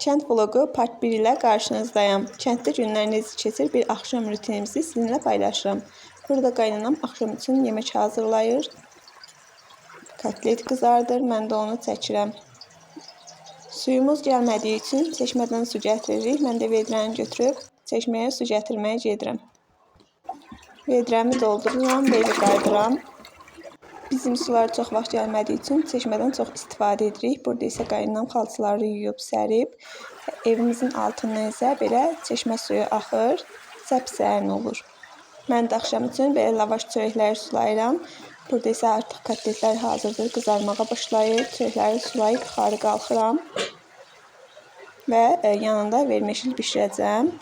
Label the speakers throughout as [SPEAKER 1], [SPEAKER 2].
[SPEAKER 1] Kənd vloqu part 1 ilə qarşınızdayam. Kənddə günlər necə keçir bir axşam rutinimizi sizinlə paylaşıram. Burada qaynanam axşam üçün yemək hazırlayır. Kotlet qızardır, mən də onu çəkirəm. Suyumuz gəlmədiyi üçün çeşmədən su gətiririk. Mən də vedrəni götürüb çeşməyə su gətirməyə gedirəm. Vedrəmi doldururam və evə qayıdıram. Bizim sular çox vaxt gəlmədiyi üçün çeşmədən çox istifadə edirik. Burada isə qaynanam xalçaları yuyub sərib. Evimizin altından isə belə çeşmə suyu axır, səp-sərin olur. Mən də axşam üçün belə lavaş çörəkləri sulayıram. Burada isə artıq kotletlər hazırdır, qızarmağa başlayır. Çörəkləri sulayıb yuxarı qalxıram və yanında vermeşil bişirəcəm.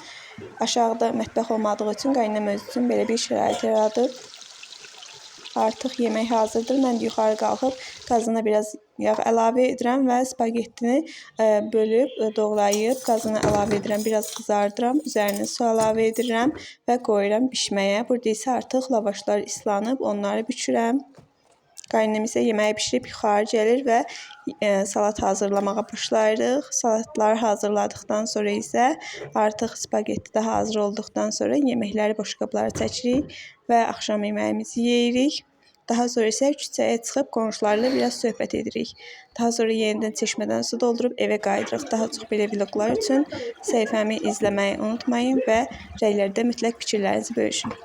[SPEAKER 1] Aşağıda mətbəx olmadığı üçün qaynanam özü üçün belə bir şərait yaradıb. Artıq yemək hazırdır. Mən də yuxarı qalxıb qazana biraz yağ əlavə edirəm və spagettini bölüb doğrayıb qazana əlavə edirəm. Biraz qızardıram. Üzərinə su əlavə edirəm və qoyuram bişməyə. Burada isə artıq lavaşlar islanıb, onları bükürəm. Qaynanam isə yeməyi bişirib yuxarı gəlir və salat hazırlamağa başlayırıq. Salatları hazırladıqdan sonra isə artıq spagetti də hazır olduqdan sonra yeməkləri boşqablara çəkirik və axşam yeməyimizi yeyirik. Daha sonra isə küçəyə çıxıb qonşularla biraz söhbət edirik. Daha sonra yenidən çeşmədən su doldurub evə qayıdırıq. Daha çox belə vloqlar üçün səhifəmi izləməyi unutmayın və rəylərdə mütləq fikirlərinizi bölüşün.